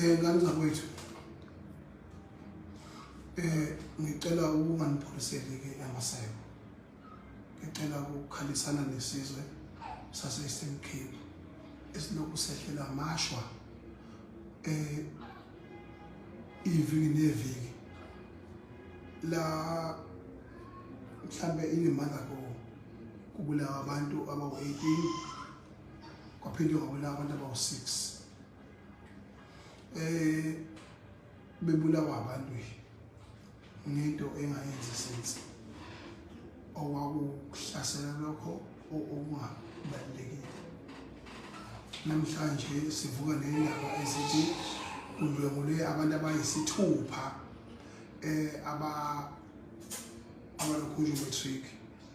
Ngane zakwethu, ngicela ukunganipholiseli ke amaseko. Ngicela ukukhalisana nesizwe sase Eastern Cape esilokhu sehlela amashwa iviki neviki la, mhlambe inemandla ko kubulawa abantu abawu-18, kwaphinde kwabulawa abantu abawu-6, bebulawa abantu ngento engayenzi sense, okwakuhlasela lokho okungabalulekile. Namhlanje sivuka nendaba ezithi kudlwengulwe abantu abayisithupha aba abalokhu matric,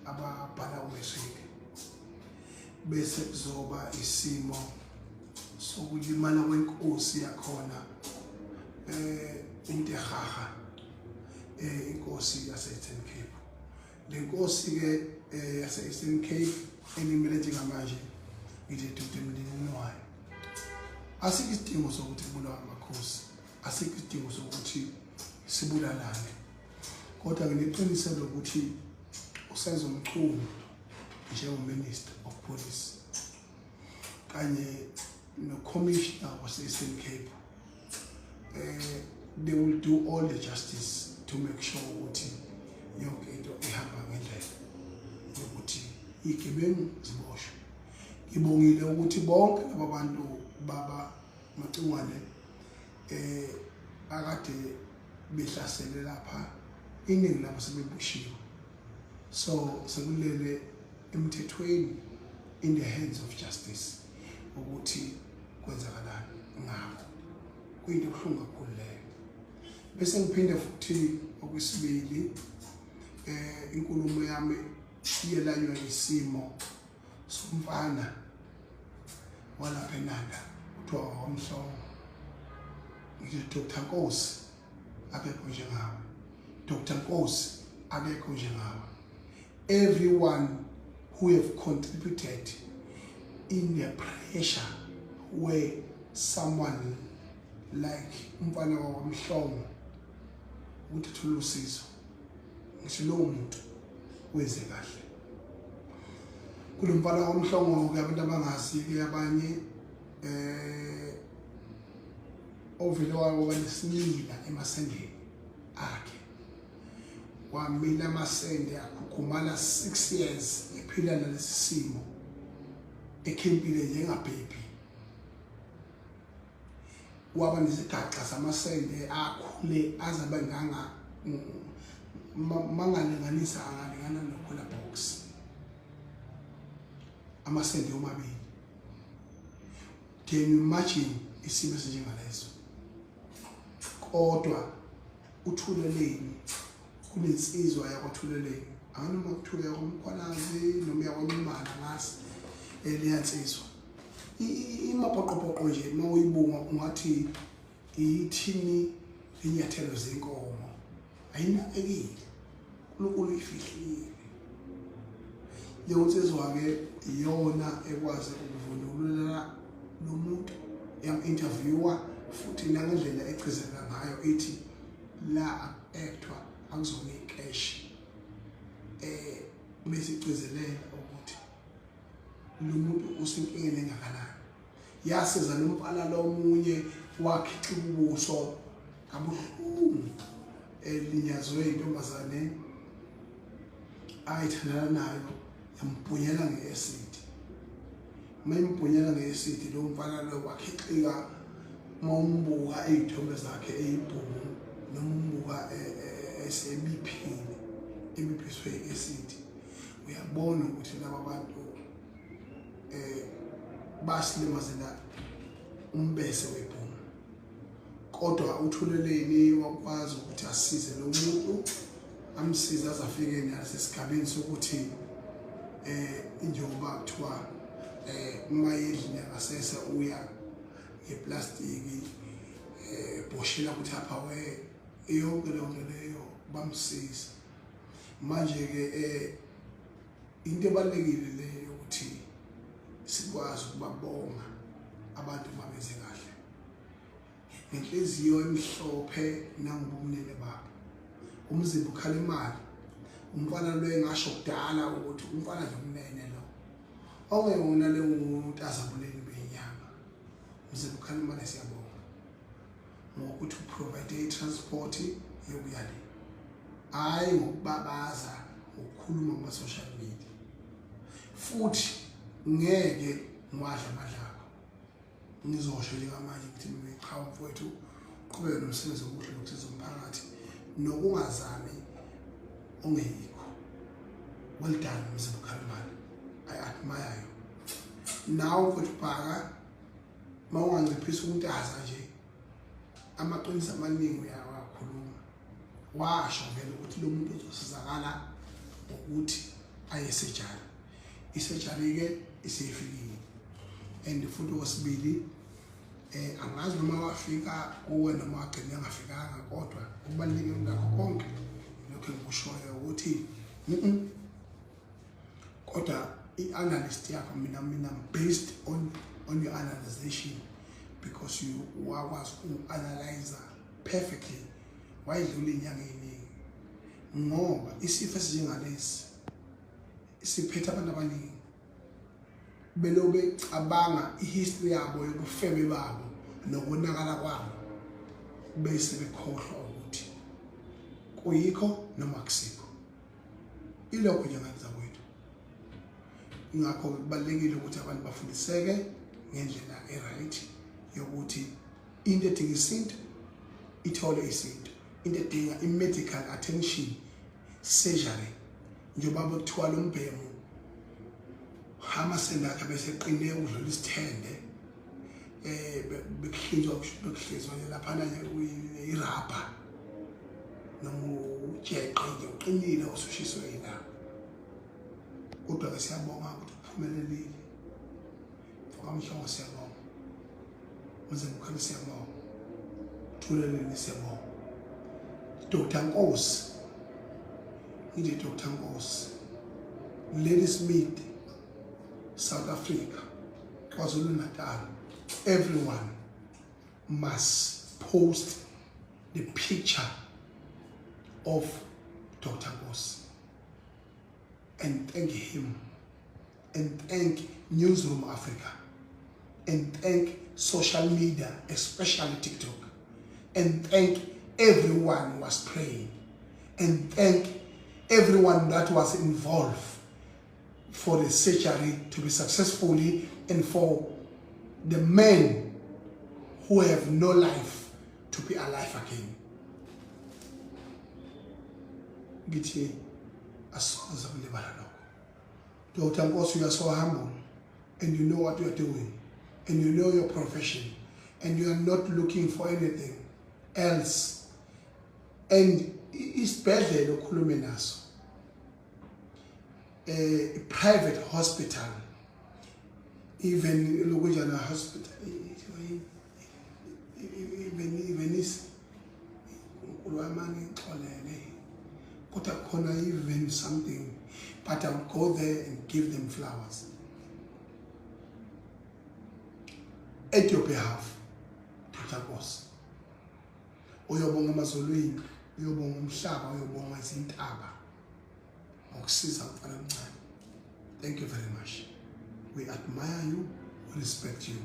ababhala umatric, bese kuzoba isimo sokulimala kwenkosi yakhona, uNtehaha, inkosi yase Eastern Cape. Le nkosi ke yase Eastern Cape elimele njengamanje, ngithi dude emndenini wayo. Asikho isidingo sokuthi kubulawe amakhosi, asikho isidingo sokuthi sibulalane, kodwa ngineqiniso lokuthi uSenzo Mchunu njengo-Minister of Police kanye no-Commissioner wase-Eastern Cape, they will do all the justice to make sure ukuthi yonke into ihamba ngendlela yokuthi igebengu ziboshwe. Ngibongile ukuthi bonke laba bantu baba Macingwane akade behlasele lapha, iningi labo sebeboshiwe, so sekulele emthethweni, in the hands of justice, ukuthi kwenzakalani ngabo. Kuyinto ebuhlungu kakhulu leyo. Bese ngiphinde futhi okwesibili, inkulumo yami iyelanywa isimo somfana walapha eNanda, kuthiwa waMhlongo. Ngithi Dr Nkosi, akekho njengawe. Dr Nkosi, akekho njengawe. Everyone who have contributed in a pressure where someone like umfana wakwaMhlongo ukuthi athole usizo, ngisho lowo muntu wenze kahle kulo mfana wakwaMhlongo-ke. Abantu abangazi-ke abanye, ovele waba nesimila emasendeni akhe, wamila amasende akhukhumala 6 years ephila nalesi simo, ekhempile njengabhebhi, waba nesigaxa samasende akhule azabe nganga mangalinganisa angalingana no-cooler box, amasende omabili. Can you imagine isimo esinjengaleso? Kodwa uThuleleni, kunensizwa yakwaThuleleni, anoma kuthiwa yakwaMkhwanazi noma yakwaNxumalo, ngazi, leya nsizwa imabhoqobhoqo nje, uma uyibuka ungathi ithini inyathelo zenkomo, ayinakekile, uNkulunkulu uyifihlile leyo nsizwa-ke. Iyona ekwazi ukuvundulula lo muntu, yam-interviewa futhi nangendlela egcizelela ngayo, ithi la aku-actwa, akuzona iy'keshi, besigcizelela ukuthi lo muntu usenkingeni engakanani. Yasiza lo mfana lo omunye wakhica ubuso kabuhlungu, elinyazwe intombazane ayithandana nayo, yambhunyela nge-acid. Uma imbhunyela nge-acid, lo mfana lo wakhixika. Uma umbuka iy'thombe zakhe eyibhungu, noma umbuka esebiphile, ebiphiswe i-acid, uyabona ukuthi laba bantu basilimazela umbese webhungu. Kodwa uThuleleni wakwazi ukuthi asize lo muntu, amsize aze afike nasesigabeni sokuthi njengoba kuthiwa uma endlini yangasese uya ngeplastiki, bhoshela ukuthi apha we yonke leyo nto leyo, bamsiza. Manje ke into ebalulekile leyo ukuthi sikwazi ukubabonga abantu uma benze kahle. Ngenhliziyo emhlophe nangobumnene babo. Umzimba ukhala imali. Umfana lo engasho kudala ukuthi umfana nje umnene lo. Ongewona le umuntu azabuleni benyanga. Umzimba ukhala imali, siyabonga ngokuthi uprovide i-transport yokuya le, hhayi ngokubabaza, ngokukhuluma kuma-social media. Futhi ngeke ngiwadla amandla akho, ngizosho njengamanje ngithi mina cha, mfowethu, qhubeke nomsebenzi omuhle nokusiza umphakathi nokungazami ongeyikho. Well done, Mzimba Khalimane, I admire you. Nawe mfowethu Bhaka, uma unganciphisa ukuntaza nje, amaqiniso amaningi uyawakhuluma. Washo vele ukuthi lo muntu uzosizakala ngokuthi aye e-surgery. I-surgery-ke isifikile and futhi okwesibili angazi noma wafika kuwe noma wagcina engafikanga, kodwa kubaluleke kunakho konke lokho engikushoyo ukuthi kodwa i-analyst yakho, mina based on your analyzation, because you wakwazi uku-analyze perfectly, wayedlula iy'nyanga ey'ningi, ngoba isifo esinjengalesi siphethe abantu abaningi belo becabanga ihistory yabo yobufebe babo nokonakala kwabo, bese bekhohlwa ukuthi kuyikho noma kusikho. Ilokho nje ngane zakwethu. Ingakho kubalulekile ukuthi abantu bafundiseke ngendlela e-right yokuthi into edinga isintu ithole isintu, into edinga i-medical attention, surgery. Njengoba bekuthiwa lo mbhemu amasende akhe beseqine ukudlula isithende, bekuhlinzwa, bekuhlinzwa nje laphana nje irabha noma ujeqe nje uqinile usushiswe yilanga. Kodwa-ke siyabonga ukuthi uphumelelile, mfokaMhlongo, siyabonga. Mzimkhulu, siyabonga. Thuleleni, siyabonga. Dr Nkosi, ngithi Dr Nkosi, Ladysmith, South Africa, KwaZulu Natal, everyone must post the picture of Dr Nkosi and thank him and thank Newsroom Africa and thank social media, especially TikTok, and thank everyone who was praying and thank everyone that was involved for the surgery to be successfully and for the men who have no life to be alive again. Ngithi asoze kulibala lokho. Dr Nkosi, you are so humble and you know what you are doing and you know your profession and you are not looking for anything else, and isibhedlela okhulume naso, private hospital, even lokunjana hospital, even is uNkulunkulu wami angixolele, kodwa khona even something, but I'll go there and give them flowers at your behalf. Dr Nkosi, uyobonga amazulwini, uyobonga umhlaba, uyobonga izintaba ngokusiza umfana omncane. Thank you very much. We admire you, we respect you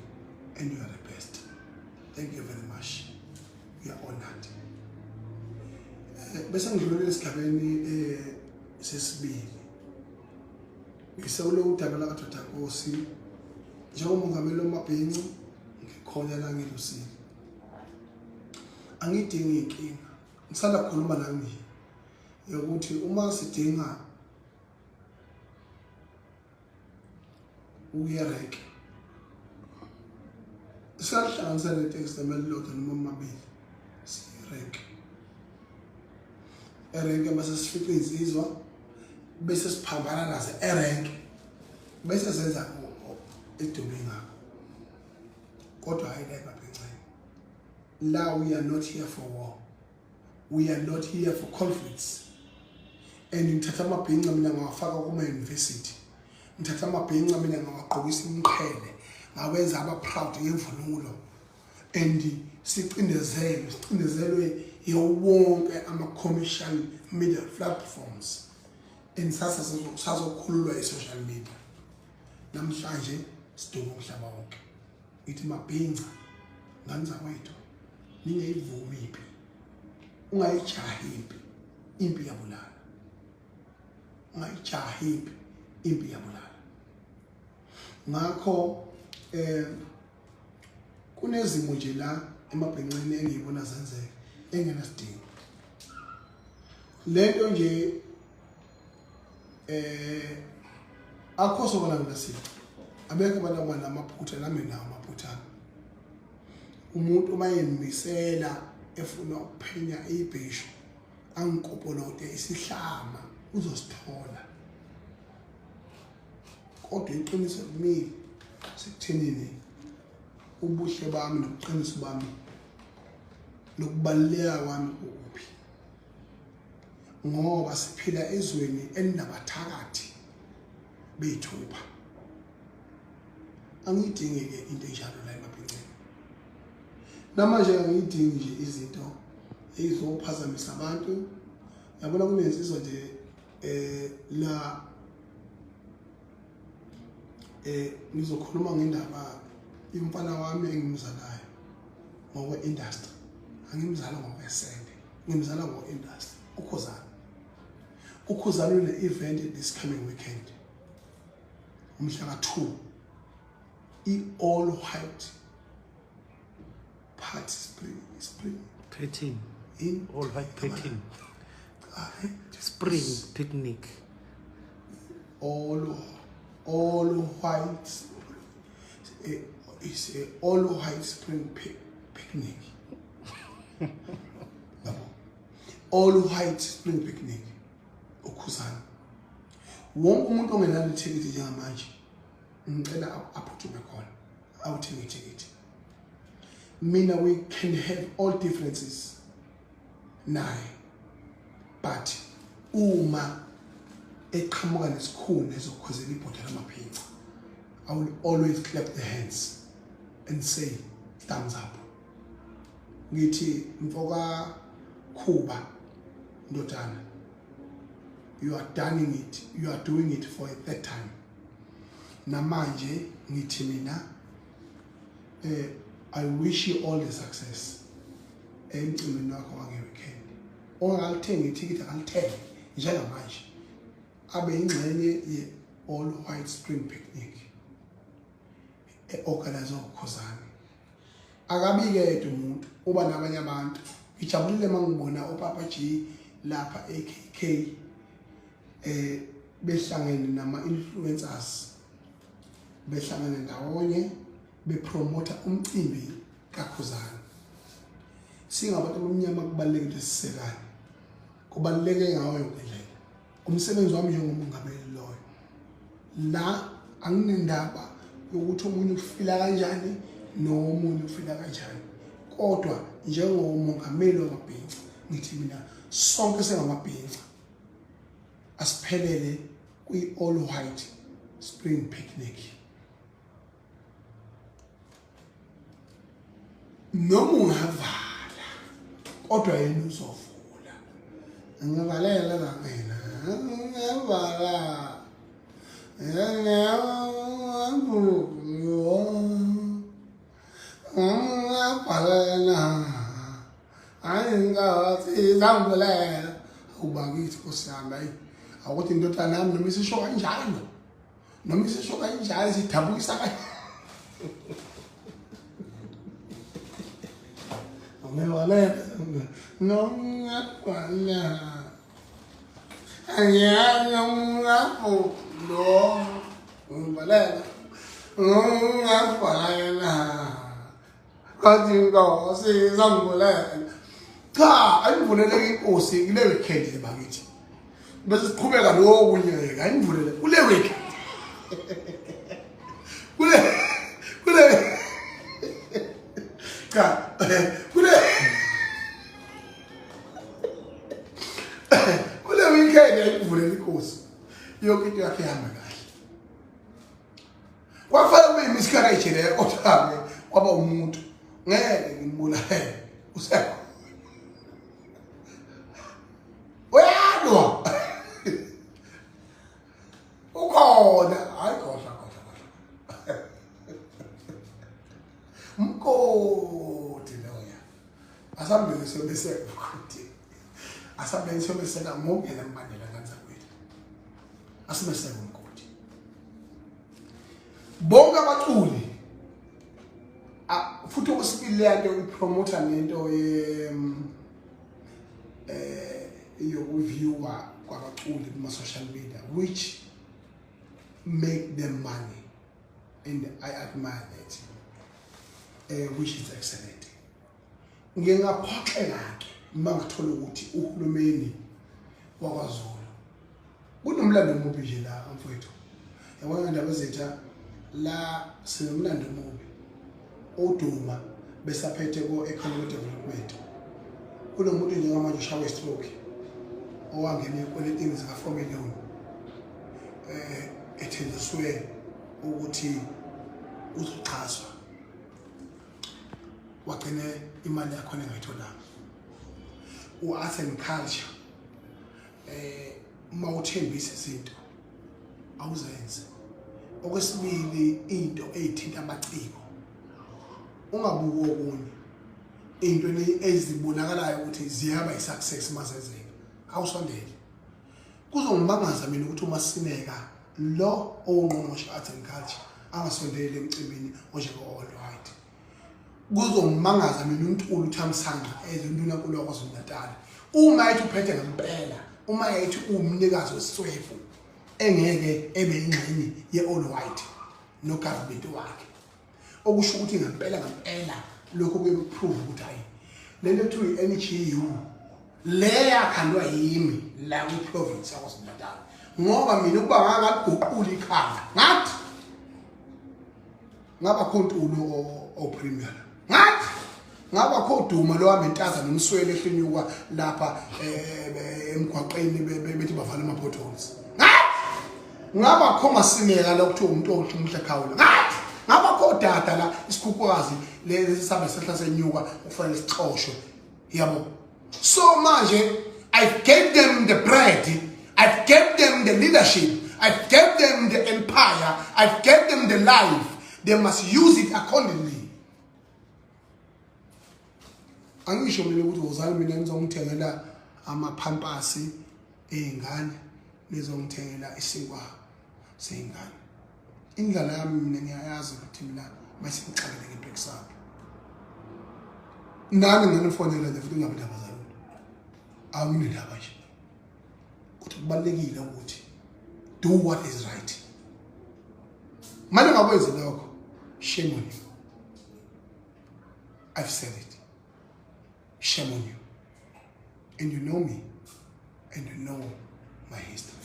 and you are the best. Thank you very much, we are honored. Bese ngidlulele esigabeni sesibili, ngisekulo udaba lakaDr Nkosi. Njengomongameli wamabhinci, ngikhona la, ngilusile, angidingi inkinga. Ngisanda kukhuluma nami nje yokuthi uma sidinga ukuya rank, siyahlanganisa neteksi noma elilodwa noma amabili, siye-rank. Erenke mase sifice insizwa, bese siphambana nazo erenke, bese senza edume ngakho, kodwa hayi la emabhinceni. La we are not here for war, we are not here for conflicts. And ngithatha amabhinca mina ngawafaka kuma-university, ngithatha amabhinca mina ngawagqokisa imiqhele, ngawenza aba-proud ngemvunulo. And sicindezelwe, sicindezelwe yowonke ama-commercial media platforms and sasa sazokhululwa i-social media. Namhlanje siduka umhlaba wonke. Ngithi mabhinca, ngane zakwethu, ningeyivumi impi, ungayijahi impi, impi iyabulala. Ungayijahi impi, impi iyabulala. Ngakho kunezimo nje la emabhenceni engiyibona zenzeka engenasidingo. Lento nje akho sobala nginasimo, abekho abantu abanamaphutha, nami nawo amaphutha. Umuntu uma emisela efuna ukuphenya ibheshu angikopolote isihlama uzosithola, kodwa iqiniso limile sekuthenini ubuhle bami nobuqiniso bami nokubaluleka kwami kukuphi, ngoba siphila ezweni elinabathakathi beyithupha. Angiyidingi-ke into enjalo la emabhinceni namanje, angiyidingi nje izinto ezizophazamisa abantu. Yabona kunensizwa nje la ngizokhuluma ngendaba yomfana wami engimzalayo ngokwe-industry. Angimzala ngokwesende, ngimzala ngo-industry. Ukhuzana, uKhuzani une-event this coming weekend, umhla ka-2, i-all white party, spring 13 in all white 13 Ah, spring picnic. All white is a all white spring picnic. Yabo, all white spring picnic, uKhuzani. Wonke umuntu ongenalo ithikithi njengamanje, ngicela aphuthume khona awuthenge ithikithi. Mina, we can have all differences naye, but uma eqhamuka nesikhuni ezokhwezela ibhoda lamaphinca, I will always clap the hands and say thumbs up. Ngithi mfoka Khuba, ndodana, you are doing it, you are doing it for a third time. Namanje ngithi mina I wish you all the success emcimbini wakho wange-weekend. Ongakalithengi ithikithi akalithenge njengamanje, abe ingxenye ye-all white spring picnic e-organize uKhuzani. Akabi yedwa umuntu, uba nabanye abantu. Ngijabulile uma ngibona uPapa G lapha AKK behlangene nama-influencers, behlangene ndawonye bepromota umcimbi kaKhuzani. Singabantu abamnyama kubalulekile ukuthi sisekane, kubaluleke ngayo yonke indlela. Umsebenzi wami njengomongameli loyo la, anginendaba yokuthi omunye ufila kanjani nomunye ufila kanjani, kodwa njengomongameli wamabhinca ngithi mina sonke singamabhinca asiphelele kwi-all white spring picnic. Noma ungavala kodwa yena uzovula. Ngivalela la mina, ngivala. Ngabhalela ayingathi zambulela ubakithi, Nkosi yami. Hayi, akuthi indodana yami noma isisho kanjalo, noma isisho kanjalo, sidabukisa kanje. Ngivalela nongavala angiyazi lo ngivalela ngingavala kathi inkosi zambulela. Cha, ayimvuleleke inkosi kule weekend le bakithi, bese siqhubeka lokunye. Ayimvulele kule weekend, kule cha, kule weekend ayimvulele inkosi, yonke into yakhe ihamba kahle. Kwakufanele kube yi-miscarriage leyo, kodwa-ke kwaba umuntu. Ngeke ngimbulale. Usekho. Uyalwa. Ukhona. Hayi khohlwa khohlwa khohlwa. Mkoti loya. Asambeni siyobeseka mkoti. Asambeni siyobeseka ngokungena mbandela kanzakwethu. Asimeseke umgodi. Bonke abaculi futhi okwesibili leya nto ipromotha nento ye yokuviewa kwabaculi kuma-social media which make them money and I admire that which is excellent. Ngingaphoxeka-ke uma ngathola ukuthi uhulumeni wakwaZulu kunomlando omubi nje la mfowethu. Yabona ndaba zetha la sinomlando omubi oduma besaphethe ko-economic development. Kunomuntu njengamanje ushawe stroke owangena ekweletini zika-4 million ethenjiswe ukuthi uzoxhaswa, wagcine imali yakhona engayitholanga. U-art and culture uma uthembisa izinto awuzenze. Okwesibili, into eyithinta amaciko ungabuki okunye, into ezibonakalayo ukuthi ziyaba i-success mazenzeka awusondele. Kuzongimangaza mina ukuthi uma sineka lo owungqongqoshe art and culture angasondeli emcimbini onjengo-All White. Kuzongimangaza mina uNtuli uThamsanqa ezindunankulu wakwaZulu Natal uma ethi uphethe ngempela, uma ethi uwumnikazi wesiswebu engeke ebe ingxenye ye-All White no-government wakhe, okusho ukuthi ngempela ngempela lokho kuye kuprove ukuthi hayi le nto kuthiwa i-NGU le yakhandwa yimi la kwi-province yaKwaZulu Natal, ngoba mina ukuba ngangaliguqula ikhanda ngathi ngaba khontulo o-premier ngathi ngaba khoduma lo wamentaza nomswele ehlinyukwa lapha emgwaqeni bethi bavala ama-potholes ngathi ngaba kho masineka la kuthiwa umuntu omuhle khawula ngathi ngaba khodada la isikhukhukazi lesi sabe sehla senyuka kufanele sixoshwe yabo. So manje I gave them the bread, I gave them the leadership, I gave them the empire, I gave them the life. They must use it accordingly. Angisho mina ukuthi wozani mina nizongithengela amaphampasi ey'ngane, nizongithengela isinkwa sey'ngane. Indlala yami mina ngiyayazi ukuthi mina mayisengixakele ngempekisaphi. Nani nganifonela nje futhi ungabi ndaba zalutho. Awunendaba nje. Kodwa kubalulekile ukuthi do what is right. Manje ngakwenzi lokho, shame on you. I've said it. Shame on you. And you know me and you know my history.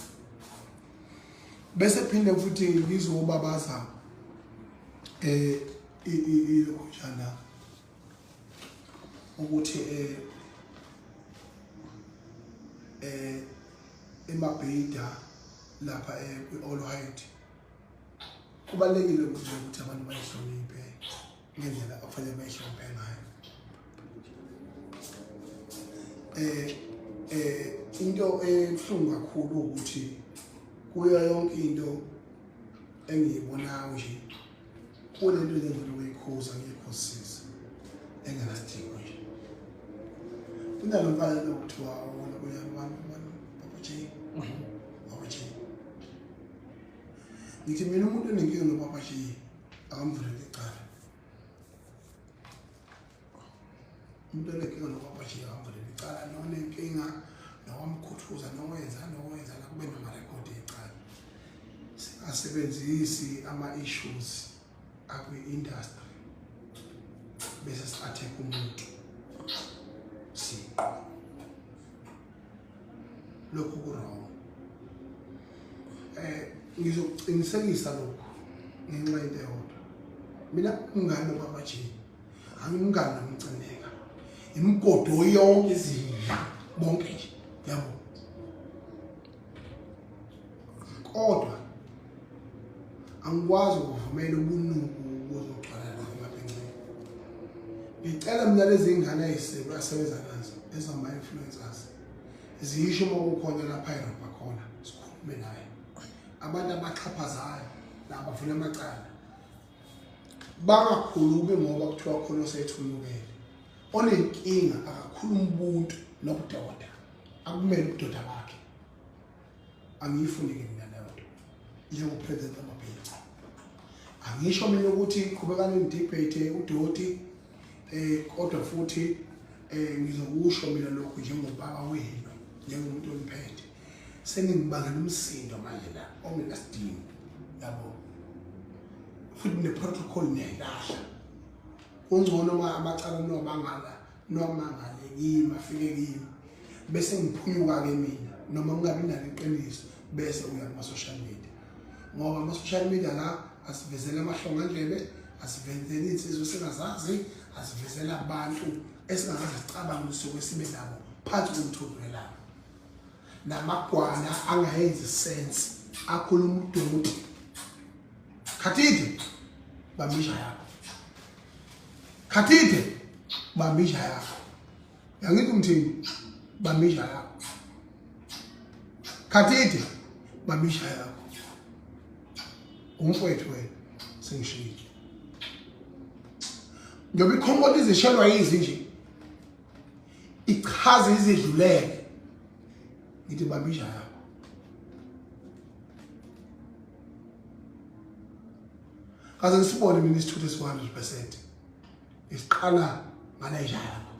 Bese phinde futhi ngizobabaza ilokhujana ukuthi emabhida lapha kwi-All White kubalulekile ukuthi abantu bayihloniphe ngendlela okufanele bayihloniphe ngayo. Into ebuhlungu kakhulu ukuthi kuyo yonke into engiyibonayo nje kunento engifuna ukuyikhuza ngiyikhuzisise engenasidingo nje. Kunalo mfana okuthiwa Papa J, Papa J. Ngithi mina umuntu onenkinga noPapa J akamvulele icala. Umuntu onenkinga noPapa J akamvulele icala, nonenkinga nowamkhuthuza nowenza nowenza la kube namarekhodi ecala. Singasebenzisi ama-issues akwi-industry bese si-attack umuntu siqu. Lokhu ku-wrong. Ngizokuqinisekisa lokhu ngenxa yento eyodwa. Mina umngane noPapa J, angimngane nomcineka. Imigodo yonke izinja bonke nje yabo. Kodwa angikwazi ukuvumela ubunuku buzogcwala la emabhenceni. Ngicela mina lezi ngane asebenza nazo ezama-influencers zisho uma kukhona lapha erobha khona sikhulume naye. Abantu abaxhaphazayo nabavula amacala bangakhulumi ngoba kuthiwa khona osethunukele. Onenkinga akakhuluma ubuntu nobudoda, akumele ubudoda bakhe. Angiyifuni-ke mina leyo nto njengopresident amabhica. Angisho mina ukuthi qhubekani nidebate udoti, kodwa futhi ngizokusho mina lokhu njengobaba wenu, njengomuntu oniphethe. Seningibangela umsindo manje la ongenasidingo, yabo. Futhi ne-protocol niyayilahla. Kungcono uma amacala niwabangala noma ngale kimi afike kimi bese ngiphunyuka-ke mina noma ngingabi nalo iqiniso, bese uya kuma-social media, ngoba ama-social media la asivezela amahlongandlebe, asivezela iy'nsizwa esingazazi, asivezela abantu esingakaze sicabange ukuthi soke sibe nabo phansi komthundukelano, namagwala angayenzi sense akhuluma udoti. Khathide bambisha yakho, Khathide bambisha yakho, yangithi ngithini, bambisha yakho, Khathide bambisha yakho, umfowethu wena sengishilo. Njengoba ikhombola izishelwa yizi nje ichaza izidlulele, ngithi bambisha yakho. Kaze ngisibone mina isithuthu esi-100% isiqala ngale nja yakho.